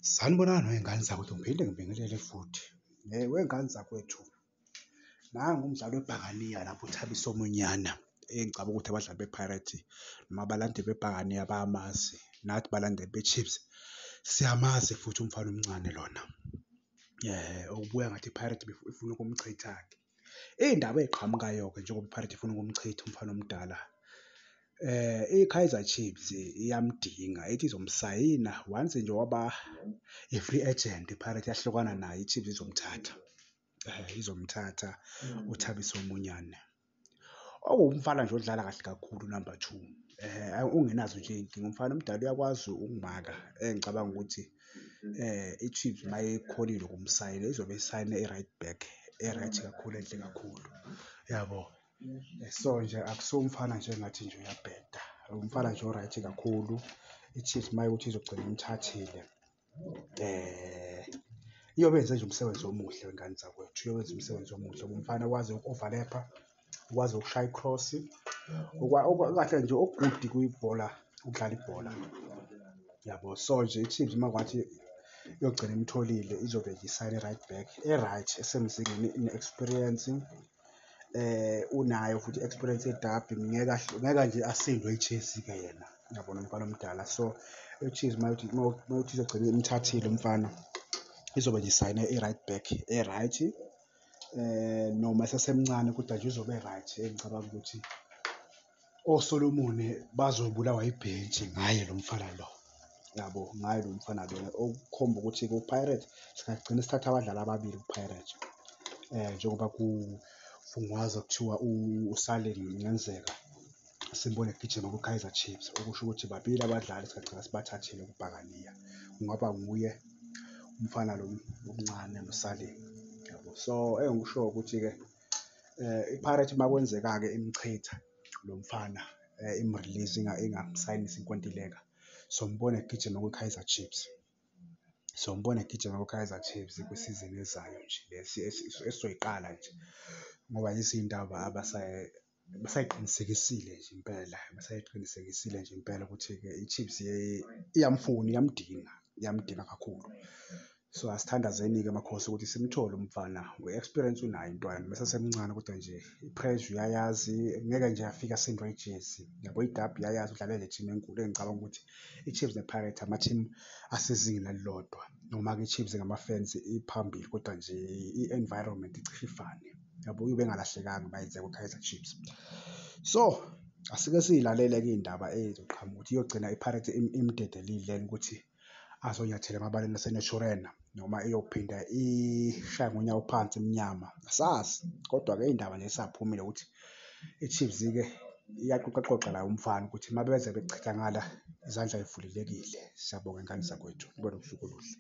Sanibonani wey'ngane zakwethu, ngiphinde ngibingelele futhi. Wey'ngane zakwethu, nangu umdlali weBhakaniya lapho uThabiso Monyana, engicabanga ukuthi abadlali be-Pirates noma abalandeli beBhakaniya bayamazi, nathi balandeli be-Chiefs siyamazi futhi umfana omncane lona. Okubuya ngathi i-Pirates ifuna ukumchitha-ke. Iy'ndaba ey'qhamukayo-ke njengoba i-Pirates ifuna ukumchitha umfana omdala, i-Kaizer Chiefs iyamdinga, ithi izomsayina once nje waba i-free agent, i-Pirates yahlukana naye, i-Chiefs izomthatha, izomthatha uThabiso Monyane. Okuwumfana nje odlala kahle kakhulu unamba two, ungenazo nje iy'nkinga, umfana omdala uyakwazi ukumaka engicabanga ukuthi i-Chiefs uma ikhonile ukumsayina izobe isayine i-right back e-right kakhulu, enhle kakhulu, yabo. So nje akusiwo umfana nje engingathi nje uyabheda, umfana nje o-right kakhulu. I-Chiefs uma kuwukuthi izogcina imthathile iyobe yenze nje umsebenzi omuhle wey'ngane zakwethu, iyobe yenze umsebenzi omuhle. Umfana okwazi uku-overlap-a, ukwazi ukushaya i-cross, kahle nje o-good kwibhola, ukudlala ibhola, yabo. So nje i-Chiefs uma kungathi iyogcina imtholile izobe nje isayine i-right back e-right esemzingeni ine-experience, unayo futhi i-experience yedabhi, ngeke ngeke nje asindwe ijezi-ke yena, uyabona umfana omdala. So, i-Chiefs uma kuwukuthi uma kuwukuthi izogcina imthathile umfana izobe nje isayine i-right back e-right, noma esesemncane kodwa nje uzobe e-right engicabanga ukuthi oSolomon bazobulawa ibhentshi ngaye lo mfana lo, yabo, ngaye lo mfana lona. Okukhomba ukuthi ku-Pirates singagcina sithathe abadlali ababili ku-Pirates njengoba kuvungwaza kuthiwa uSaleng kungenzeka simbone egijima kwi-Kaizer Chiefs, okusho ukuthi babili abadlali esingagcina sibathathile kuBhakaniya, kungaba nguye umfana lo omncane noSaleng, yabo. So, engikushoyo ukuthi-ke i-Pirates uma kwenzeka-ke imchitha lo mfana imu-release ingamsayinisi inkontileka, sombona egijima kwi-Kaizer Chiefs, sombona egijima kwi-Kaizer Chiefs kwisizini ezayo nje le esizoyiqala nje ngoba yizindaba abasayiqinisekisile nje impela, basayiqinisekisile nje impela ukuthi-ke i-Chiefs iyamfuna, iyamdinga, iyamdinga kakhulu. So, asithandazeni-ke makhosi ukuthi simthole umfana, we-experience unayo intwana noma esasemncane kodwa nje i-pressure uyayazi, ngeke nje afike asindwe ijezi, yabo idabhi uyayazi, udlale ne-team enkulu engicabanga ukuthi i-Chiefs ne-Pirates ama-team asezingeni elilodwa. Noma-ke i-Chiefs ngama-fans iphambili kodwa nje i-environment icishe ifane, yabo uyobe engalahlekanga uma eza kwi-Kaizer Chiefs. So, asike siyilalele-ke iy'ndaba ey'zoqhamuka ukuthi iyogcina i-Pirates imdedelile yini ukuthi azonyathela emabaleni aseNaturena noma iyophinda ishaye ngonyawo phansi imnyama, asazi. Kodwa-ke iy'ndaba nje esaphumile ukuthi i-Chiefs-ke iyaqoqaqoqa la umfana ukuthi uma beze bechitha ngala, izandla y'vulelekile. Siyabonga y'ngane zakwethu, nibe nosuku oluhle.